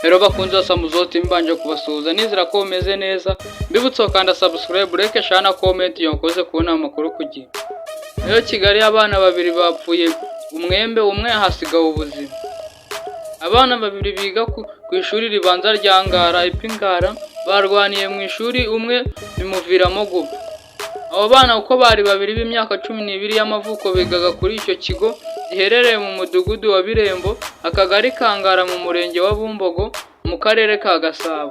Rero bakunzi ba Samuzoti, mbanje kubasuhuza, nizera ko mumeze neza. Mbibutsa gukanda subscribe, like, share na comment iyo mukoze kubona amakuru ku gihe. Rero Kigali, abana babiri bapfuye umwembe, umwe ahasigaye ubuzima. Abana babiri biga ku ishuri ribanza rya Ngara Ipingara barwaniye mu ishuri, umwe bimuviramo gupfa. Abo bana uko bari babiri b'imyaka 12 y'amavuko bigaga kuri icyo kigo giherereye mu mudugudu wa Birembo, akagari ka Ngara, mu murenge wa Bumbogo, mu karere ka Gasabo.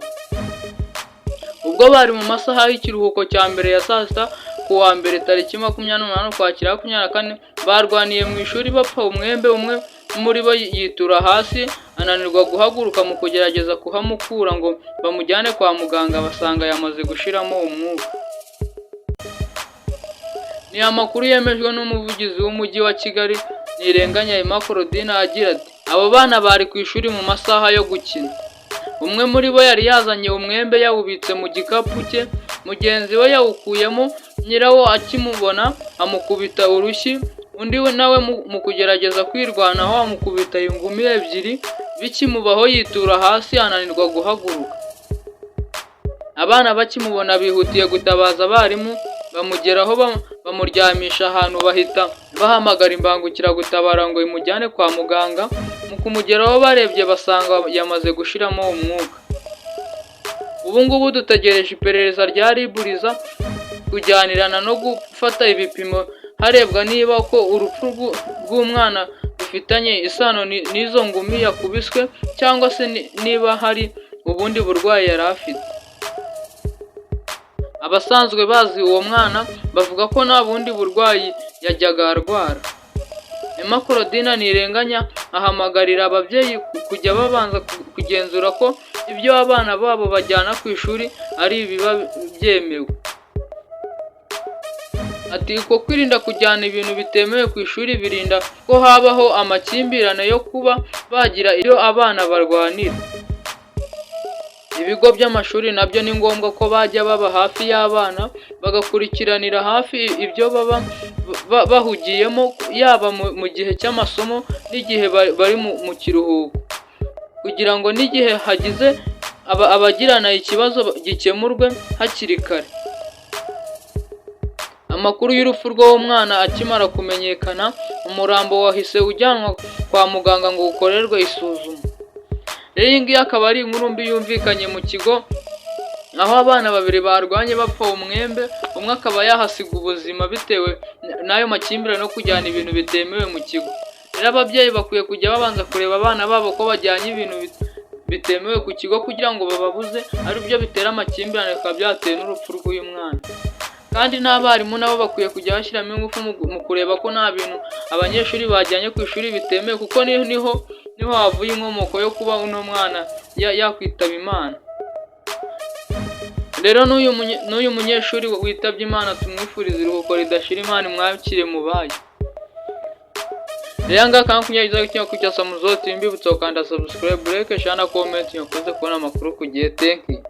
Ubwo bari mu masaha y'ikiruhuko cya mbere ya saa sita ku wa mbere tariki 28 Ukwakira 24, barwaniye mu ishuri bapfa umwembe, umwe muri bo yitura hasi ananirwa guhaguruka. Mu kugerageza kuhamukura ngo bamujyane kwa muganga, basanga yamaze gushiramo umwuka. Ni amakuru yemejwe n'umuvugizi w'umujyi wa Kigali, Ntirenganya Emma Claudine, agira ati: "Abo bana bari ku ishuri mu masaha yo gukina. Umwe muri bo yari yazanye umwembe yawubitse mu gikapu cye, mugenzi we yawukuyemo nyirawo akimubona amukubita urushyi, undi we nawe mu kugerageza kwirwanaho amukubita ingumi ebyiri, bikimubaho yitura hasi ananirwa guhaguruka. Abana bakimubona bihutiye gutabaza abarimu, bamugeraho bamuryamisha ahantu, bahita bahamagara imbangukiragutabara ngo imujyane kwa muganga. Mu kumugeraho barebye basanga yamaze gushiramo umwuka. Ubu ngubu dutegereje iperereza rya RIB riza kujyanirana no gufata ibipimo harebwa niba ko urupfu rw'umwana rufitanye isano n'izo ngumi yakubiswe cyangwa se niba hari ubundi burwayi yari afite. Abasanzwe bazi uwo mwana bavuga ko nta bundi burwayi yajyaga arwara." Emma Claudine Ntirenganya ahamagarira ababyeyi kujya babanza kugenzura ko ibyo abana babo bajyana ku ishuri ari ibiba byemewe. Ati: "Uko kwirinda kujyana ibintu bitemewe ku ishuri birinda ko habaho amakimbirane yo kuba bagira ibyo abana barwanira. Ibigo by'amashuri nabyo ni ngombwa ko bajya baba hafi y'abana, bagakurikiranira hafi ibyo baba bahugiyemo, yaba mu gihe cy'amasomo n'igihe bari mu kiruhuko, kugira ngo n'igihe hagize abagirana ikibazo gikemurwe hakiri kare." Amakuru y'urupfu rw'uwo mwana akimara kumenyekana, umurambo wahise ujyanwa kwa muganga ngo ukorerwe isuzuma. Rero iyi ngiyi akaba ari inkuru mbi yumvikanye mu kigo, aho abana babiri barwanye bapfa umwembe, umwe akaba yahasiga ubuzima bitewe n'ayo makimbirane no kujyana ibintu bitemewe mu kigo. Rero ababyeyi bakwiye kujya babanza kureba abana babo ko bajyanye ibintu bitemewe ku kigo kugira ngo bababuze, aribyo bitera amakimbirane bikaba byateye n'urupfu rw'uyu mwana. Kandi n'abarimu nabo bakwiye kujya bashyiramo ingufu mu kureba ko nta bintu abanyeshuri bajyanye ku ishuri bitemewe, kuko niho havuye inkomoko yo kuba uno mwana yakwitaba Imana. Rero n'uyu munyeshuri witabye Imana tumwifuriza iruhuko ridashira, Imana imwakire mu bayo. Rero aha ngaha akaba ari ikinyamakuru cya Samuzoti, mbibutsa gukanda subscribe, like, share na comment, mukomeze kubona amakuru ku gihe. Thank you.